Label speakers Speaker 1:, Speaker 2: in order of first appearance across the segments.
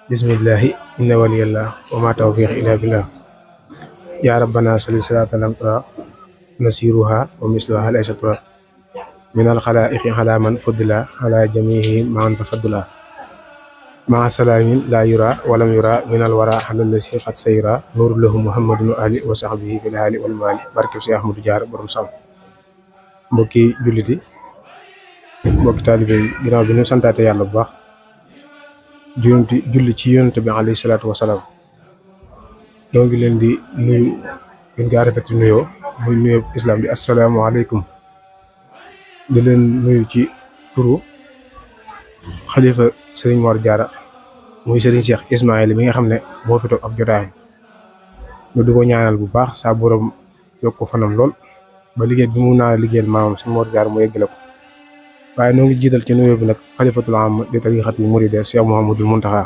Speaker 1: bismillahi inna waliyallah wa ma tawfiq illa billah ya rabbana salli salatan lam tura nasiruha wa misluha laysa tura min al khalaiqi ala man fudila ala jamihi man tafaddula ma salamin la yura wa lam yura min al wara halal lasi qad sayra nur lahu muhammadun ali wa sahbihi fil hali wal mali barke si ahmadou diar borom sam mbokki juliti mbokki talibé ginaaw bi ñu santaate yalla bu baax julli ci yonent bi alayhi salaatu wasalaam doo ngi leen di nuyu gën gaa rafet nuyoo muy nuyoo islam di asalaamaaleykum di leen nuyu ci turu xalifa Serigne Mor Diarra muy Serigne Cheikh Ismaïl mi nga xam ne moo fi toog ab jotaayam ñu di ko ñaanal bu baax saa borom yokk ko fanam lool ba liggéey bi mu naa liggéeyal maamam Serigne Mor Diarra mu yeggale ko waaye noo ngi jiital ci nuyoo bi nag xalifatul am di tariixatul muriidiyya Cheikh Mouhamadul Mountakha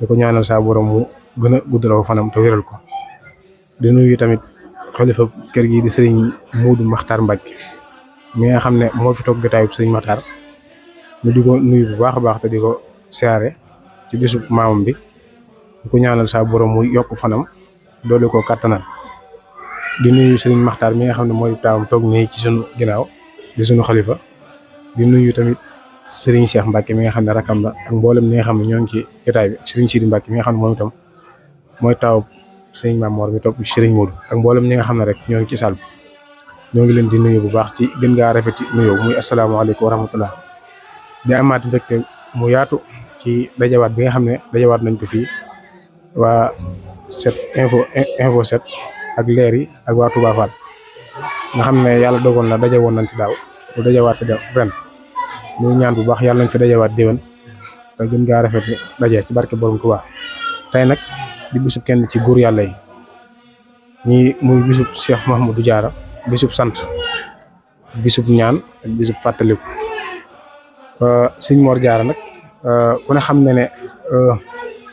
Speaker 1: di ko ñaanal saa borom mu gën a guddaloo fanam te wéral ko di nuyu tamit xalifa kër gi di sëriñ Muudu Maxtaar Mbàkke mi nga xam ne moo fi toog jotaayub sëriñ Maxtaar ñu di ko nuyu bu baax a baax te di ko siyaare ci bisub maamam bi di ko ñaanal saa borom mu yokk fanam doole ko kattanal di nuyu sëriñ Maxtaar mi nga xam ne mooy taawam toog nii ci sunu ginnaaw di sunu xalifa di nuyu tamit Serigne Cheikh Mbacke mi nga xam ne rakam la ak mboolem ñi nga xam ne ñoo ngi ci jotaay bi Serigne Sidi Mbacke mi nga xam ne moom itam mooy taw Serigne Mamor mi topp ci Serigne Modou ak mboolem ñi nga xam ne rek ñoo ngi ci saal bi ñoo ngi leen di nuyu bu baax ci gën ngaa rafeti nuyoo muy asalaamaaleykum wa rahmatullah di amaat mbégte mu yaatu ci dajawaat bi nga xam ne dajawaat nañ ko fii waa info 7 ak leer yi ak waa Touba Fall nga xam ne yàlla dogoon na daje woon nañ fi daaw bu dajawaat fi ren ñu ñaan bu baax yàlla nañ fi dajawaat déwén te gën ngaa rafet daje ci barke borom Touba tey nag di bisub kenn ci góor yàlla yi ñi muy bisub Cheikh Mouhamadou Diarra bisub sant bisub ñaan ak bisub fàttaliku Serigne Mor Diarra nag ku ne xam ne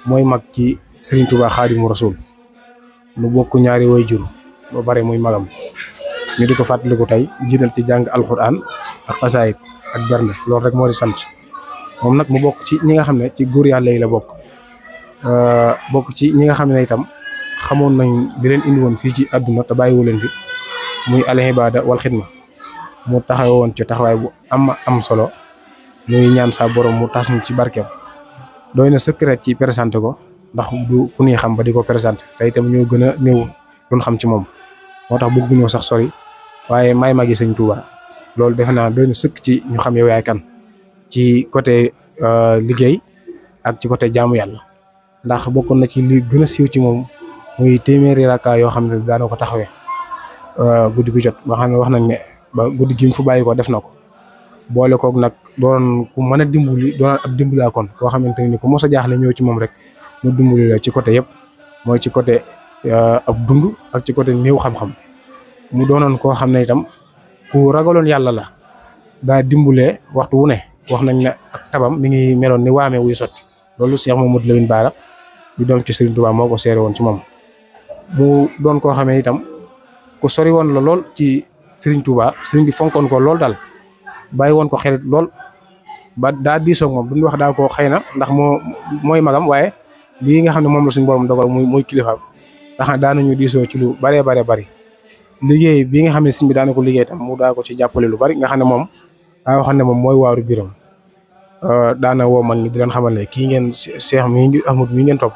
Speaker 1: mooy mag ci Serigne Touba Xaadimu Rasuul lu bokk ñaari way jur ba bare muy magam ñu di ko fàttaliku tey jiital ci jàng alxuraan ak xasaayid ak bernde loolu rek moo di sant moom nag mu bokk ci ñi nga xam ne ci góor yàlla yi la bokk ci ñi nga xam ne itam xamoon nañ di leen indi woon fii ci àdduna te bàyyiwu leen fi muy al ibaada wal xidma mu taxawoon ci taxawaay bu am solo ñuy ñaan sa borom mu tas ñu ci barkeem doy na secret ci présenté ko ndax du ku ñuy xam ba di ko présenté te itam ñoo gën a néew luñ xam ci moom moo tax bëgguñoo sax sori waaye may magi Sëñ Touba loolu defe naa doy na sëkk ci ñu xam yow yaay kan ci côté liggéey ak ci côté jaamu yàlla ndax bokkoon na ci li gën a siiw ci moom muy téeméeri rakka yoo xam ne daana ko taxawee guddi gu jot ba xam ne wax nañ ne ba guddi gi mu fu bàyyi ko def na ko boole koog nag doon ku mën a dimbali doon ab dimbalaa kon koo xamante ni ku mos a jaaxle ñëw ci moom rek mu dimbali la ci côté yëpp mooy ci côté ab dund ak ci côté néew xam-xam mu doonoon koo xam ne itam ku ragaloon yàlla la daa dimbulee waxtu wu ne wax nañ ne ak tabam mi ngi meloon ni waamee wuy sotti loolu Cheikh Mamadou Lamine Bara di doom ci Serigne Touba moo ko seere woon ci moom mu doon koo xamee itam ku sori woon la lool ci Serigne Touba Serigne bi fonkoon ko lool daal bàyyi woon ko xelit lool ba daa diisoo moom duñ wax daa ko xëy na ndax mooy magam waaye lii nga xam ne moom la suñu borom dogal muy kilifaam ndax daanañu diisoo ci lu bari liggéey bi nga xam ne sëñ bi daana ko liggéey tam mu daa ko ci jàppale lu bari nga xam ne moom daa waxoon ne moom mooy waaru biram daana woo mag ñi di leen xamal ne kii ngeen Cheikh mi Ahmad mi ngeen topp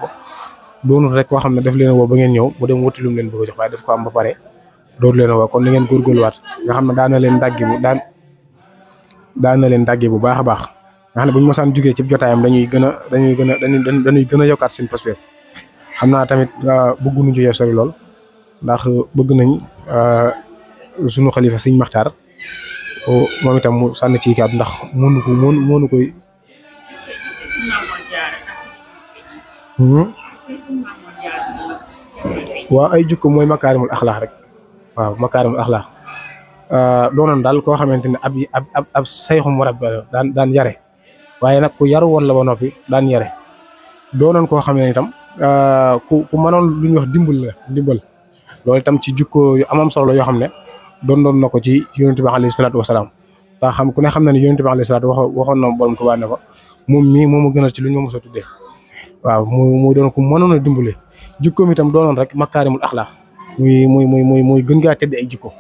Speaker 1: doonul rek koo xam ne daf leen woo ba ngeen ñëw mu dem wuti lu mu leen bëgg a jox waaye daf ko am ba pare door leen woo kon li ngeen góorgóorluwaat nga xam ne daana leen daggi bu baax a baax nga xam ne bu ñu mosaan jugee ci jotaayam dañuy gën a yokkaat seen prospect xam naa tamit bëgguñu ci sori lool ndax bëgg nañ sunu xalifa Sëñ Maxtaar moom itam mu sànni ci kàddu ndax mënu koy waaw ay jukko mooy makaarimul axlaax rek waaw makaarimul axlaax doonoon daal koo xamante ne ab sayxu murabbi daan yare waaye nag ku yaru woon la ba noppi daan yare doonoon koo xam ne itam ku mënoon lu ñuy wax dimbal loolu itam ci jukko yu amam solo yoo xam ne doon na ko ci yonent bi alayhi salaatu wasalaam ndax xam ku ne xam na ne yonent bi alayhi salaatu waxoon na borom Tuubaa ne ko moom mii moo ma gënal ci luñ ma mos a tuddee waaw mu doon ko mënoon a dimbale jikkoom itam doonoon rek makaarimul axlaaq muy gën gaa tedd ay jikko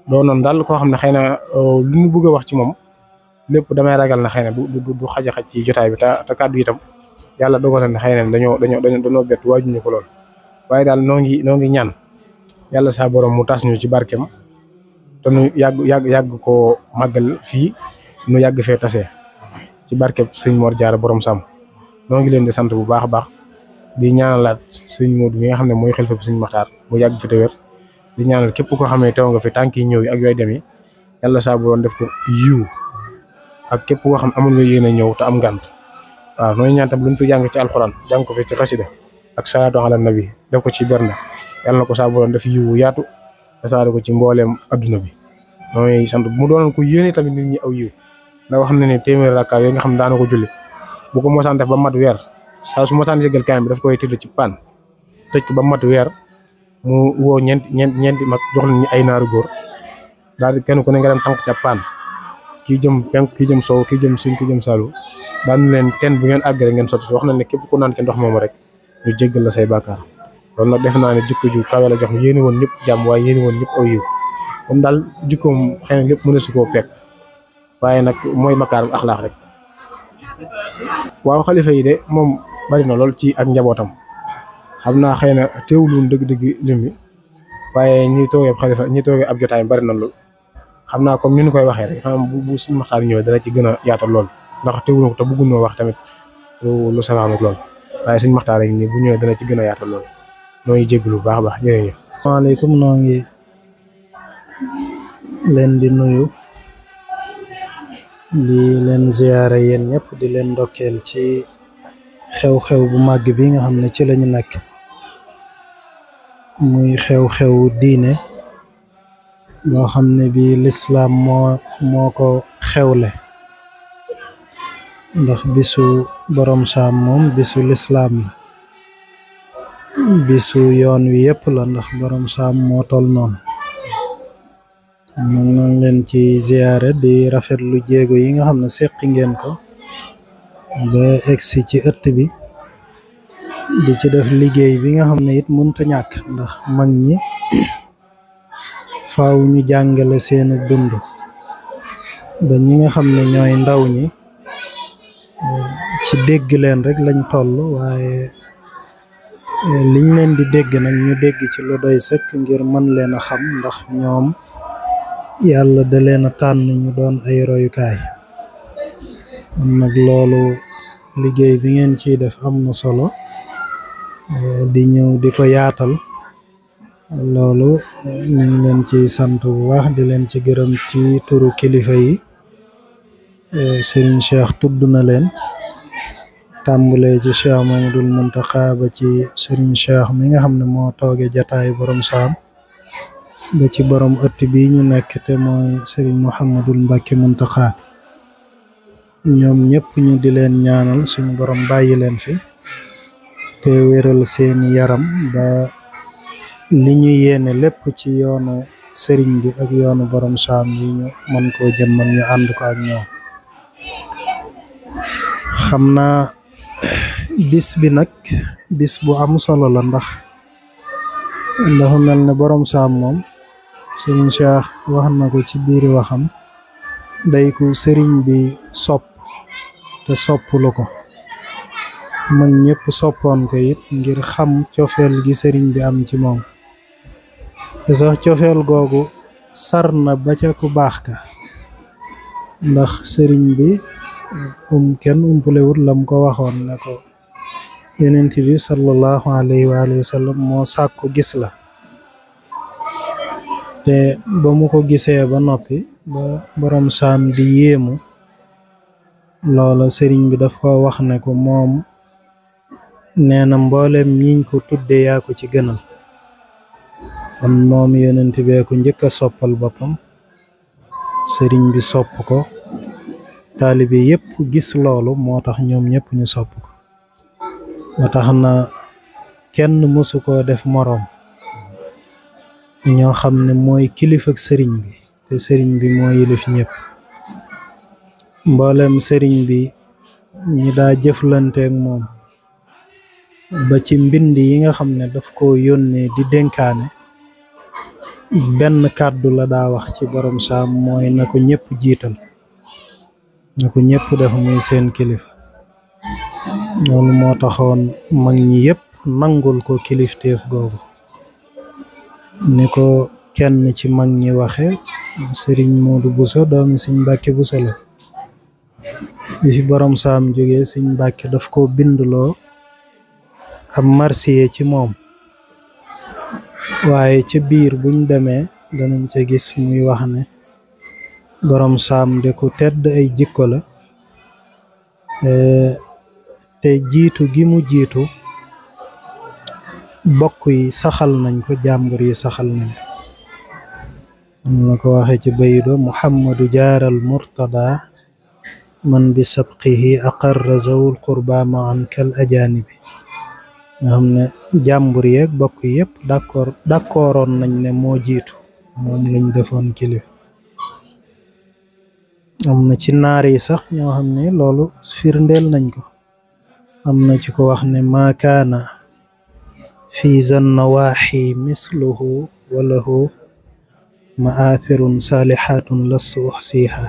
Speaker 1: doonoon daal koo xam ne xëy na lu ñu bëgg a wax ci moom lépp damay ragal na xëy na du xaj a xaj ci jotaay bi te kàddu itam yàlla dogal na xëy na dañoo bett waajuñu ko lool waaye daal noo ngi ñaan yàlla saa borom mu tas ñu ci barkeem te nu yàgg koo màggal fii nu yàgg fee tasee ci barkeem sëñ Mor Diarra borom Sam noo ngi leen di sant bu baax a baax di ñaanalaat sëñ Modou mi nga xam ne mooy xalifa bi sëñ Maxtaar mu yàgg fi te wér di ñaanal képp koo xam ne teew nga fi tànk yi ñëw yi ak yooyu dem yi yàlla saa borom def ko yiw ak képp koo xam amul nga yéen a ñëw te am ngànt waaw nooy ñaan tam luñ fi jàng ci alxuraan jàng ko fi ci xasida ak salaatu ala nabi def ko ci bernde yàlla na ko saa borom def yiwu yaatu tasaare ko ci mbooleem adduna bi nooy sant mu doonoon ko yéene tamit nit ñi aw yiw ndax wax na ne téeméeri rakka yooyu nga xam ne daana ko julli bu ko mosaan def ba mat weer saa su mosaan yëgal kaam bi daf koy tëdd ci paan tëj ko ba mat weer mu woo ñeenti mag jox leen ñu ay naaru góor daal di kenn ku ne nga dem tànk ca paan kii jëm penk kii jëm sow kii jëm suñ kii jëm saalu daan leen teen bu ngeen àggale ngeen sotti wax na ne képp ku naan ci ndox moomu rek ñu jéggal la say bàkkaar loolu nag def naa ne jikko ju kawe la jox mu yéene woon ñëpp jàmm waaye yéene woon ñëpp aw yiw moom daal jikkoom xëy na lépp mën a su koo peeg waaye nag mooy makaarim axlaax rek waaw xalifa yi de moom bari na lool ci ak njabootam xam naa xëy na teewluwun dëgg-dëgg lim bi waaye ñi toogee xalifa ñi toogee ab jotaay bari na lool xam naa comme ni ñu koy waxee rek xam bu suñu Maxtaar ñëwee dana ci gën a yaatal lool ndax teewlu ko te bëggun noo wax tamit lu safaanut lool waaye suñu Maxtaar rek ni bu ñëwee dana ci gën a yaatal lool noo ngi jégalu bu baax a baax jërëjëf.
Speaker 2: waaleykum noo ngi leen di nuyu di leen ziyaara yéen ñëpp di leen ndokkeel ci xew-xew bu màgg bi nga xam ne ci lañu nekk muy xew-xew diine boo xam ne bi lislaam moo ko xewle ndax bisu borom Saam moom bisu lislaam la bisu yoon wi yëpp la ndax borom Saam moo tol noonu moom noonu leen ci ziyaare di rafetlu jéego yi nga xam ne seqi ngeen ko ba egsi ci ëtt bi di ci def liggéey bi nga xam ne it mënta ñàkk ndax mag ñi faaw ñu jàngale seenu dund ba ñi nga xam ne ñooy ndaw ñi ci dégg leen rek lañ toll waaye liñ leen di dégg nag ñu dégg ci lu doy sëkk ngir mën leen a xam ndax ñoom yàlla da leen a tànn ñu doon ay royukaay am nag loolu liggéey bi ngeen ciy def am na solo di ñëw di ko yaatal loolu ñu ngi leen ci sant bu baax di leen ci gërëm ci turu kilifa yi Serigne Cheikh tudd na leen tàmbalee ci Cheikh Mamadul Muntaxa ba ci Serigne Cheikh mi nga xam ne moo tooge jataay borom Saam ba ci borom ëtt bi ñu nekk te mooy Serigne Mouhamadul Mbacke Muntaxa ñoom ñëpp ñu di leen ñaanal suñu borom bàyyi leen fi te wéral seeni yaram ba li ñu yéene lépp ci yoonu sëriñ bi ak yoonu borom Saam yi ñu mën koo jëmmal ñu ànd ko ak ñoom xam naa bis bi nag bis bu am solo la ndax dafa mel ne borom Saam moom sëriñ Cheikh wax na ko ci biiri waxam day ku sëriñ bi sopp te soppulu ko mag ñëpp soppoon ko it ngir xam cofeel gi sëriñ bi am ci moom te sax cofeel googu sar na ba ca ku baax ka ndax sëriñ bi kenn umpalewut lam ko waxoon ne ko yonent bi sallallahu alayhi wa sallam moo sàkku gis la te ba mu ko gisee ba noppi ba borom Saam di yéemu loola sëriñ bi daf ko wax ne ko moom nee na mboolem ñiñ ko tudde yaa ko ci gënal kon moom yonent bee ko njëkk a soppal boppam sëriñ bi sopp ko taalibe yépp gis loolu moo tax ñoom ñëpp ñu sopp ko ba tax na kenn mësu koo def moroom ñoo xam ne mooy kilifa ak sëriñ bi te sëriñ bi moo yilif ñëpp mboolem sëriñ bi ñi daa jëflanteek moom ba ci mbind yi nga xam ne daf ko yónnee di dénkaane benn kàddu la daa wax ci borom saam mooy na ko ñëpp jiital, na ko ñëpp def muy seen kilifa. loolu moo taxoon mag ñi yëpp nangul ko kilifteef googu. ni ko kenn ci mag ñi waxe sëriñ Moodu Buso doomi sëñ Mbàkke Buso la. bi fi borom saam jógee sëñ Mbàkke daf ko bindloo ab marsiye ci moom, waaye ca biir buñ demee danañ ca gis muy wax ne borom saam de ku tedd ay jikko la, te jiitu gi mu jiitu bokk yi saxal nañ ko, jàmbur yi saxal nañ ko. am na ko waxe ci baydo muhammadu jaaral murtada man bi sabqihi aqarra zawul qurba maan kal ajaanibi. nga xam ne jàmbur yeeg bokk yëpp d'accordoon nañ ne moo jiitu, moom lañ defoon kilif. am na ci naar yi sax ñoo xam ne loolu firndeel nañ ko. am na ci ko wax ne maa kaana fi zannawaaxi misluhu walahu maathirun saalihatun lastu uxsiha.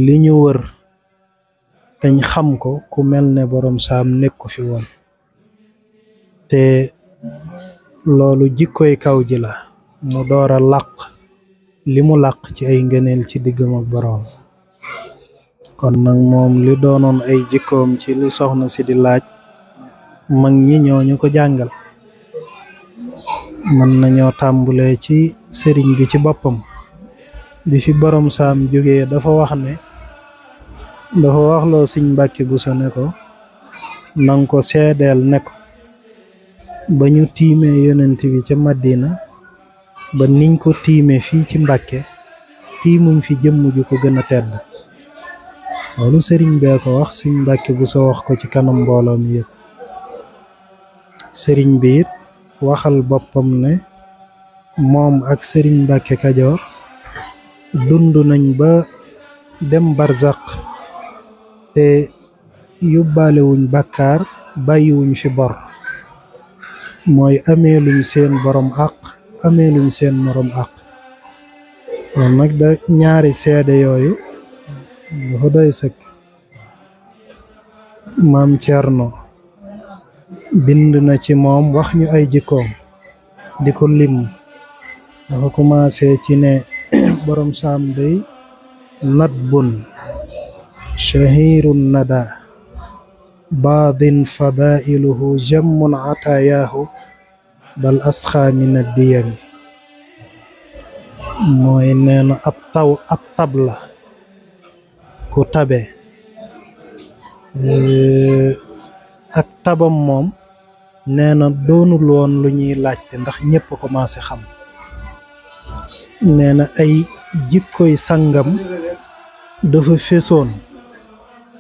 Speaker 2: li ñu wër dañ xam ko ku mel ne borom saam nekku fi woon, te loolu jikkoy kaw ji la mu door a làq li mu làq ci ay ngëneel ci diggam ak borom. kon nag moom li doonoon ay jikkoom ci li soxna si di laaj, mag ñi ñooñu ko jàngal. mën nañoo tàmbulee ci sëriñ bi ci boppam. bi fi borom saam jógee dafa waxloo sëñ Mbàkke Buso ne ko nang ko seedeel ne ko ba ñu tiimee yonent bi ca Madina ba niñ ko tiimee fii ci Mbàkke tiimuñ fi jëmm ju ko gën a tedd. loolu sëriñ bee ko wax, sëñ Mbàkke Buso wax ko ci kanam mbooloo mi yëpp. sëriñ bi it waxal boppam ne moom ak sëriñ Mbàkke Kajoor dund nañ ba dem barzaq te yóbbaalewuñ bàkkaar, bàyyiwuñ fi bor. mooy ameeluñ seen borom àq, ameeluñ seen morom àq. kon nag da ñaari seede yooyu dafa doy sëkk. maam Cerno bind na ci moom wax ñu ay jikkoom di ko lim. dafa commencé ci ne borom saam day nadbun shahirun nada baadin fadailuhu jammun atayaahu bal asxa min addiyami. mooy nee na ab tab la ku tabe. ak tabam moom nee na doonul woon lu ñuy laajte ndax ñëpp commencé xam. nee na ay jikkoy sangam dafa fesoon,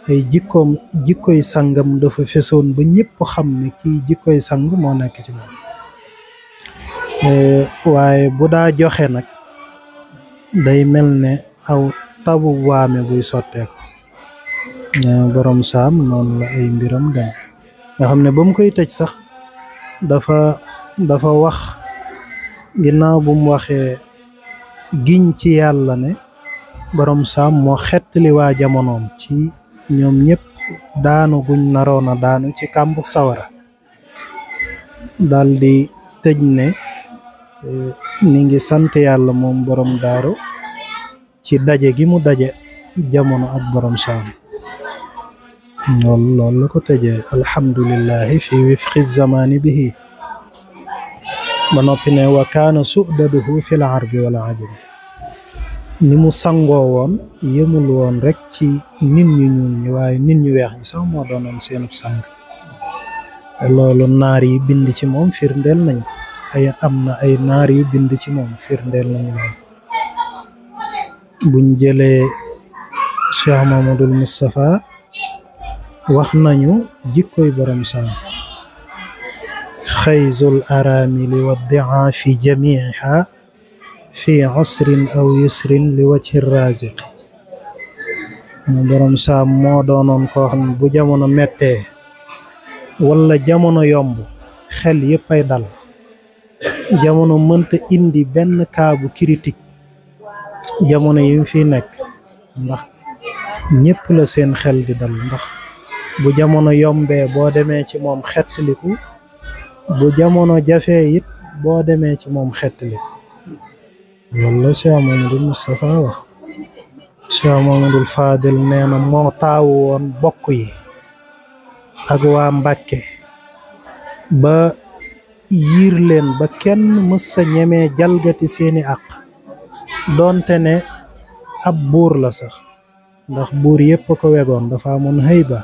Speaker 2: ay jikkoy sangam dafa fesoon ba ñëpp xam ne kii jikkoy sang moo nekk ci moom. waaye bu daa joxe nag day mel ne aw tabu waame buy sotteeku. borom saam noonu la ay mbiram dem nga xam ne ba mu koy tëj sax dafa wax ginnaaw bu mu waxee giñ ci yàlla ne borom saam moo xettali waa jamonoom ci ñoom ñëpp daanu guñ naroon a daanu ci kàmbu sawara. daldi tëj ne mi ngi sant yàlla moom borom daaru ci daje gi mu daje jamono ak borom saam. loolu la ko tëjee alhamdulillahi fi wifqi zamani bihi. ba noppi ne wa kaana sudaduhu fil arbi wal ajami. ni mu sangoo woon yëmul woon rek ci nit ñu ñuul ñi waaye nit ñu weex ñi sax moo doonoon seenub sang. loolu naar yi bind ci moom firndeel nañ ko. am na ay naar yu bind ci moom firndeel nañ loolu. buñ jëlee Cheikh Mamadul Moustapha wax nañu jikkoy borom saam. xayzul aramili wa diaafi jamiiha fi usrin aw yusrin li wajhi raziqi. borom saam moo doonoon koo xam ne bu jamono mettee wala jamono yomb xel yëpp ay dal. jamono mënta indi benn kaabu critique jamono yi mu fi nekk, ndax ñëpp la seen xel di dal. ndax bu jamono yombee boo demee ci moom xettaliku, bu jamono jafee it boo demee ci moom xettaliku. loolu la Cheikh Mamadou Moustapha wax. Cheikh Mamadou Fadil nee na moo taawu woon bokk yi ak waa Mbàkke ba yiir leen ba kenn mës sa ñemee jalgati seeni àq, doonte ne ab buur la sax, ndax buur yépp ko wegoon, dafa amoon hayba.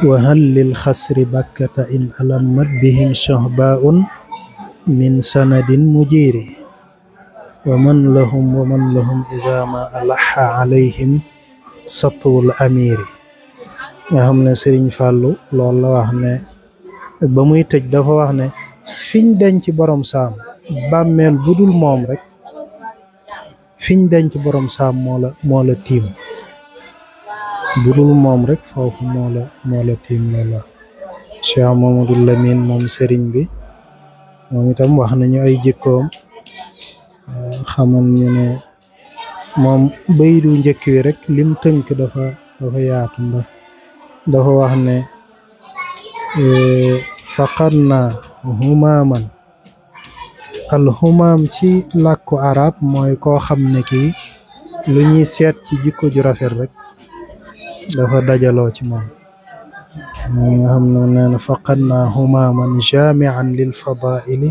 Speaker 2: wa hal lil xasri bakkata in alammat bihim shahbaun min sanadin mujiri wa man lahum iza ma alaha alayhim satwul amiri. nga xam ne Sëriñ Fàllu loolu la wax ne ba muy tëj dafa wax ne fiñ denc borom saam bàmmeel bu dul moom rek, fiñ denc borom saam moo la tiim, bu dul moom rek foofu moo la tiim. loola Cheikh Mamadou Lamine moom sëriñ bi moom itam wax nañu ay jikkoom, xamal ñu ne moom baydu njëkk wi rek lim tënk dafa yaatu. ndax dafa wax ne faqadna humaaman. alxumaam ci làkku arab mooy koo xam ne kii lu ñuy seet ci jikko ju rafet rek dafa dajaloo ci moom. moom nga xam ne nee na faqadna humaaman jaamian lil fadaili,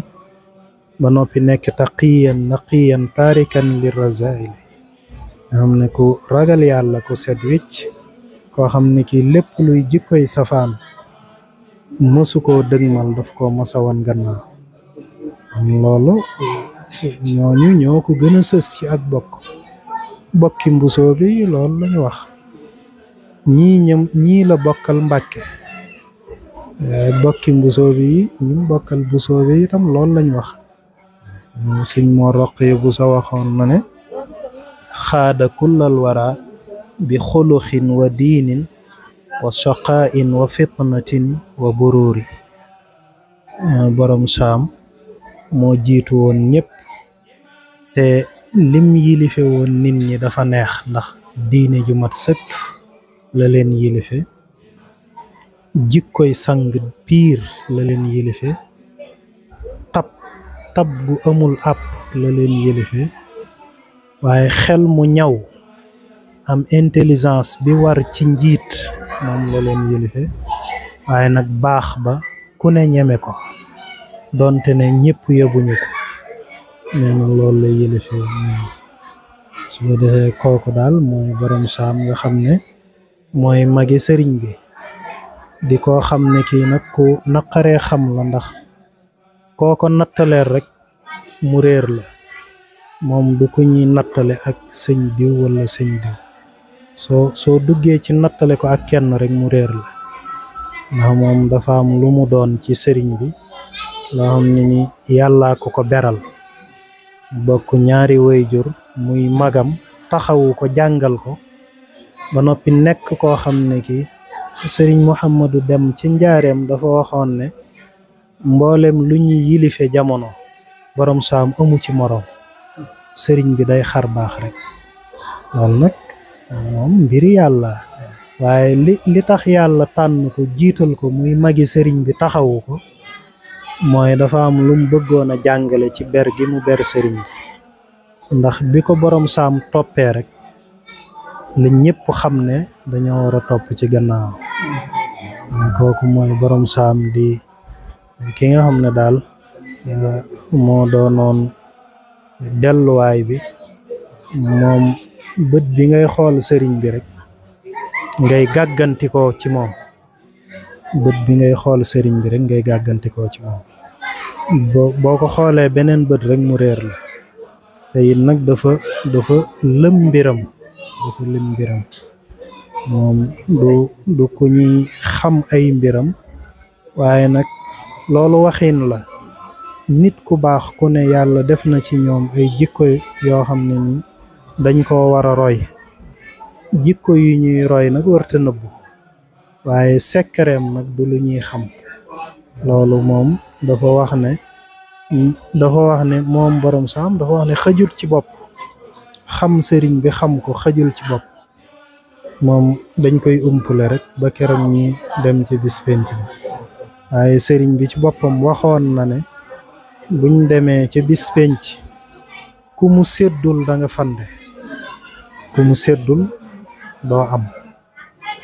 Speaker 2: ba noppi nekk taqiyan naqiyan taarikan lir razaili. nga xam ne ku ragal yàlla ku set wicc, koo xam ne kii lépp luy jikkoy safaan mësu koo dëgmal, daf ko masa wan gannaaw. loolu ñooñu ñoo ko gën a sës ci ak bokki mbusoo bi. loolu lañu wax. ñii la bokkal Mbàkke, bokki mbusoo bi ñim bokkal mbusoo bi itam loolu lañu wax. Sëñ moo Roqaya bu sa waxoon na ne xaada kullal wara bi xuluxin wa diinin wa shaqain wa fitnatin wa bururi. borom saam moo jiitu woon ñëpp, te lim yilife woon nit ñi dafa neex, ndax diine ju mat sëkk la leen yilife, jikkoy sang piir la leen yilife, tab gu amul àpp la leen yilife, waaye xel mu ñaw am intelligence bi war ci njiit moom la leen yilife. waaye nag baax ba ku ne ñeme ko, doonte ne ñëpp yëbuñu ko. nee na loolu la yilife. su ko defee kooku daal mooy borom saam, nga xam ne mooy magi sëriñ bi, di koo xam ne kii nag ku naqaree xam la, ndax kooko nattaleer rek mu réer la. moom du ku ñuy nattale ak sëñ diw wala sëñ diw. soo duggee ci nattale ko ak kenn rek mu réer la, ndax moom dafa am lu mu doon ci sëriñ bi loo xam ne ni yàllaa ko beral. bokk ñaari wayjur, muy magam taxawu ko jàngal ko ba noppi nekk koo xam ne ki sëriñ Mouhamadou Dem ci njaareem dafa waxoon ne mboolem lu ñuy yilife jamono borom saam amu ci moroom. sëriñ bi day xar baax rek. loolu nag moom mbiri yàlla, waaye li tax yàlla tànn ko jiital ko muy magi sëriñ bi taxawu ko, mooy dafa am lu mu bëggoon a jàngale ci ber gi mu ber sëriñ bi. ndax bi ko borom saam toppee rek la ñëpp xam ne dañoo war a topp ci gannaaw. kooku mooy borom saam di ki nga xam ne daal moo doonoon delluwaay bi. moom bët bi ngay xool sëriñ bi rek ngay gàggantikoo ci moom. bët bi ngay xool sëriñ bi rek ngay gàggantikoo ci moom. boo ko xoolee beneen bët rek mu réer la. te it nag dafa lëm mbiram. moom du ku ñuy xam ay mbiram, waaye nag loolu waxin la. nit ku baax ku ne yàlla def na ci ñoom ay jikko yoo xam ne ni dañ koo war a roy. jikko yu ñuy roy nag warta nëbbu waaye sekkareem nag du lu ñuy xam. loolu moom dafa wax ne moom borom saam dafa wax ne xajul ci bopp. xam sëriñ bi xam ko xajul ci bopp, moom dañ koy umpule rek ba keroog ñi dem ci bis penc bi. waaye sëriñ bi ci boppam waxoon na ne buñ demee ci bis penc ku mu séddul da nga fande, ku mu séddul doo am.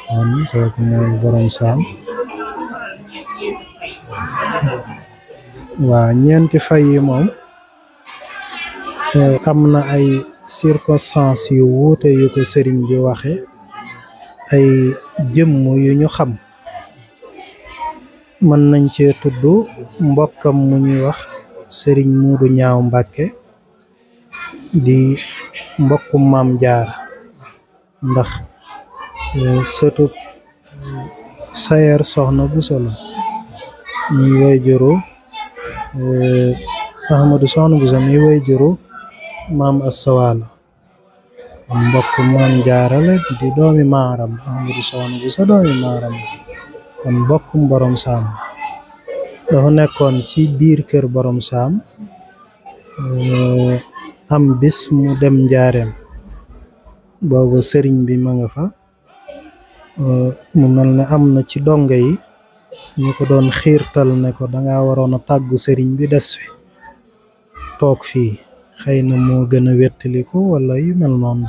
Speaker 2: kon kooku mooy borom saam. waa ñeenti fay yi moom am na ay circonstances yu wuute yu ko sëriñ bi waxe, ay jëmm yu ñu xam. mën nañ cee tudd mbokkam mu ñuy wax sëriñ Muudu Ñaaw Mbàkke di mbokkum maam Jaara, ndax sëtub Sayer Soxna Buso la muy way juru Ahmadu Soxna Buso muy way juru maam Assawaala. mbokk maam Jaara la di doomi maaram, Ahmadu Soxna Buso doomi maaram. kon mbokkum borom saam dafa nekkoon ci biir kër borom saam. am bis mu dem njaareem, boobu sëriñ bi ma nga fa. mu mel ne am na ci donga yi ñu ko doon xiirtal ne ko danga waroon a tàggu sëriñ bi des fi toog fii, xëy na moo gën a wettaliku wala yu mel noonu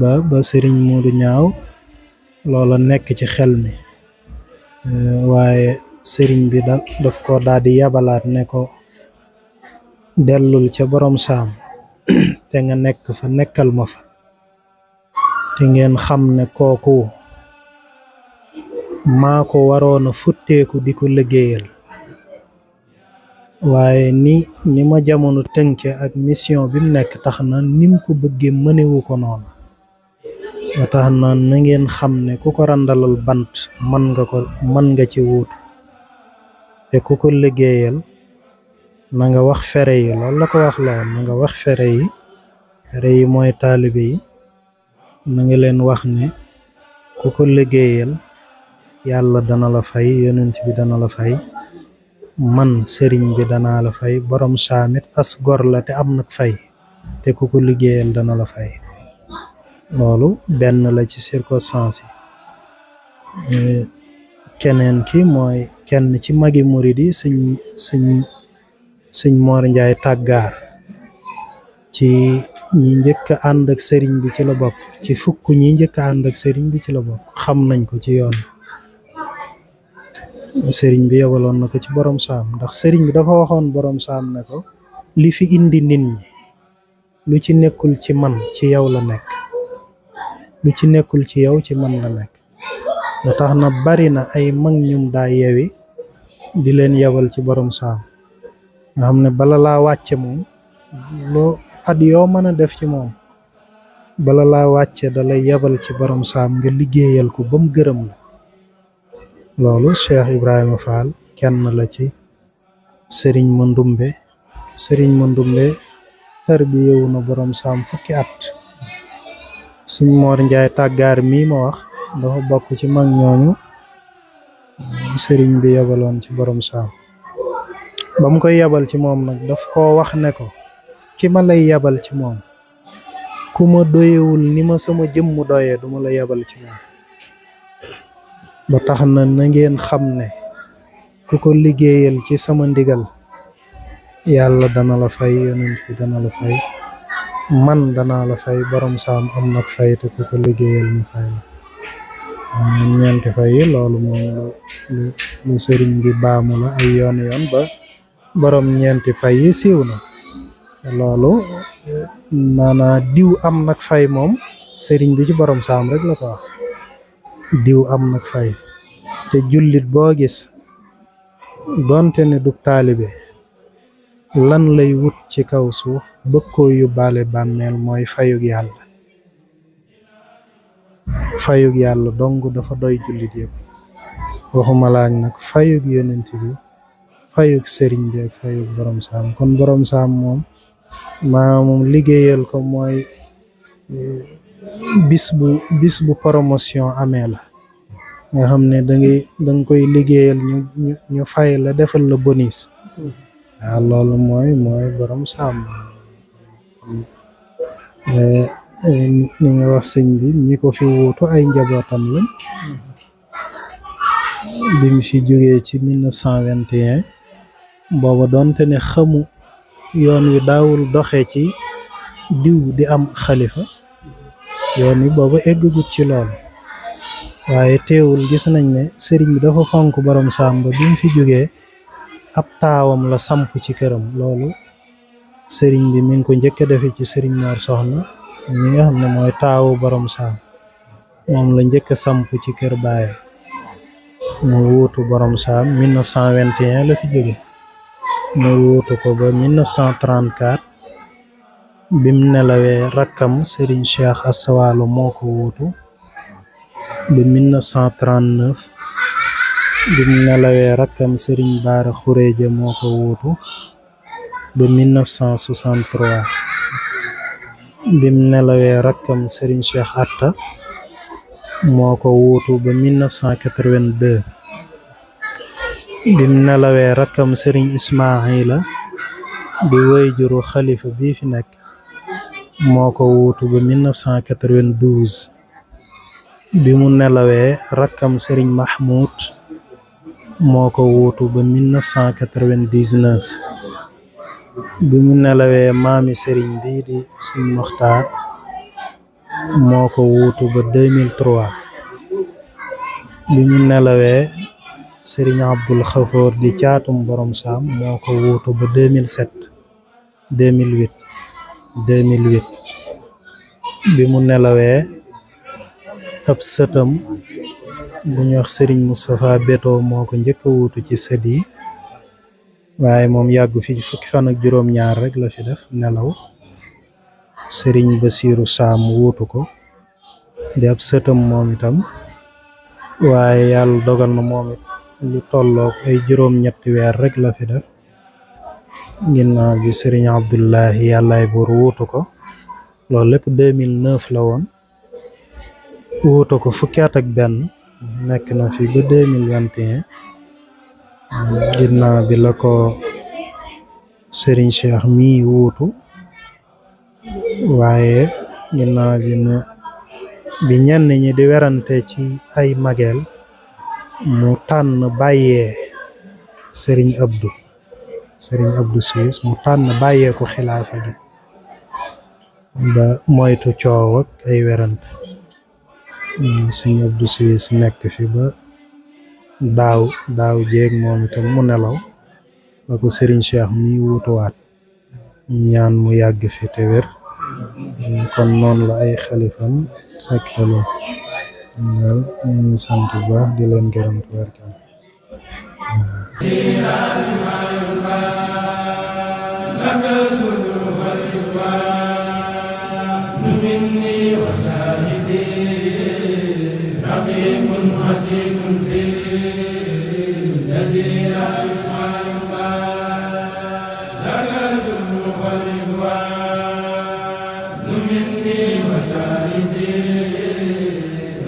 Speaker 2: daal. ba sëriñ Muudu Ñaaw loola nekk ci xel mi. waaye sëriñ bi daf ko daal di yabalaat ne ko dellul ca borom saam te nga nekk fa nekkal ma fa, te ngeen xam ne kooku maa ko waroon a futteeku di ko liggéeyal, waaye ni ma jamono tënke ak mission bi mu nekk tax na nim ko bëggee mënewu ko noonu. ba tax na ngeen xam ne ku ko randalal bant mën nga ci wuutu, te ku ko liggéeyal na nga wax fere yi. loolu la ko wax lool, na nga wax fere yi mooy taalibe yi. na nga leen wax ne ku ko liggéeyal yàlla dana la fay, yonent bi dana la fay, man sëriñ bi danaa la fay, borom saamit as gor la te am nag fay, te ku ko liggéeyal dana la fay. loolu benn la ci circonstance yi. keneen ki mooy kenn ci magi murid yi sëñ Moor Njaay Tàggaar, ci ñi njëkk a ànd ak sëriñ bi ci la bokk, ci fukk ñi njëkk a ànd ak sëriñ bi ci la bokk. xam nañ ko ci yoon sëriñ bi yebaloon na ko ci borom saam, ndax sëriñ bi dafa waxoon borom saam ne ko li fi indi nit ñi lu ci nekkul ci man ci yow la nekk, lu ci nekkul ci yow ci man la nekk. ba tax na bari na ay mag ñum daa yewi di leen yebal ci borom saam, nga xam ne bala laa wàcce moom loo at yoo mën a def ci moom, bala laa wàcce da lay yebal ci borom saam nga liggéeyal ko ba mu gërëm la. loolu Cheikh Ibrahima Fall kenn la ci sëriñ Mandumbe tarbiyewu na borom saam fukki at. sëñ Moor Njaay Tàggaar mii ma wax dafa bokk ci mag ñooñu sëriñ bi yebaloon ci borom saam. ba mu koy yebal ci moom nag daf koo wax ne ko ki ma lay yebal ci moom ku ma doyewul ni ma sama jëmm doyee duma la yebal ci moom. ba tax na ngeen xam ne ku ko liggéeyal ci sama ndigal yàlla dana la fay, yonent bi dana la fay, man danaa la fay, borom saam am nag fay, te ku ko liggéeyal mu fay la. ñeenti fay yi loolu moom lu sëriñ bi baamu la ay yoon ba borom ñeenti fay yi siiw na. loolu maanaa diw am nag fay moom sëriñ bi ci borom saam rek la ko wax, diw am nag fay. te jullit boo gis donte ne du taalibe lan lay wut ci kaw suuf bëgg koo yóbbaale bàmmeel mooy fayug yàlla. fayug yàlla dong dafa doy jullit yëpp, waxuma laaj nag fayug yonent bi, fayug sëriñ bi ak fayug borom saam. kon borom saam moom moom liggéeyal ko mooy bis bu promotion amee la nga xam ne danga koy liggéeyal ñu fay la defal la bonus waaw loolu mooy borom saam ni nga wax sëñ bi ñi ko fi wuutu ay njabootam lañ bi mu fi jógee ci 1921 booba doonte ne xamu yoon wi daawul doxe ci diw di am xalifa yoon wi booba eggagut ci loolu waaye teewul gis nañ ne sëriñ bi dafa fonk borom saam ba bi mu fi jógee ab taawam la samp ci këram loolu sëriñ bi mi ngi ko njëkk a defe ci sëriñ Mor Soxna mi nga xam ne mooy taawu borom saam moom la njëkk a samp ci kër baayam mu wuutu borom saam 1921 la fi jóge mu wuutu ko ba 1934 bim nelawee rakkam sëriñ Cheikh Assawaalo moo ko wuutu ba 1939 bim nelawee rakkam sëriñ Baara Xureeja moo ko wuutu ba 1963 bim nelawee rakkam sëriñ Cheikh Atta moo ko wuutu ba 1982 bim nelawee rakkam sëriñ Ismaila di woy juru xalifa bii fi nekk moo ko wuutu ba 1992 bi mu nelawee rakkam sëriñ Mahmoud moo ko wuutu ba 1999 bi mu nelawee maami sëriñ bii di sëñ Muxtaar moo ko wuutu ba 2003 bi mu nelawee sëriñ Abdul Xafoor di caatum borom saam moo ko wuutu ba 2008 bi mu nelawee ab sëtam bu ñuy wax sëriñ Moustapha Beto moo ko njëkk a wuutu ci sët yi waaye moom yàggu fi fukki fan ak juróom-ñaar rek la fi def nelaw sëriñ Basiiru Saam wuutu ko di ab sëtam moom itam waaye yàlla dogal na moom it lu tollook ay juróom-ñetti weer rek la fi def ginnaaw bi sëriñ Abdullahi yàllaay buur wuutu ko loolu lépp 2009 la woon wuutu ko fukki at ak benn nekk na fi ba 2021 ginnaaw bi la ko sëriñ Cheikh mii wuutu waaye ginnaaw bi ñenn ñi di werante ci ay mageel mu tànn bàyyee sëriñ Abdou Siis mu tànn bàyyee ko xilaafa gi ba moytu coow ak ay werante sëriñ Abdou Siis nekk fi ba daaw jéeg moom itam mu nelaw ba ko sëriñ Cheikh mi wuutuwaat ñaan mu yàgg fi te wér kon noonu la ay xalifam tegtaloo daal ñu sant bu baax di leen gërëm tubarkal
Speaker 3: مني وسائدي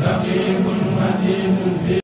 Speaker 3: رقيب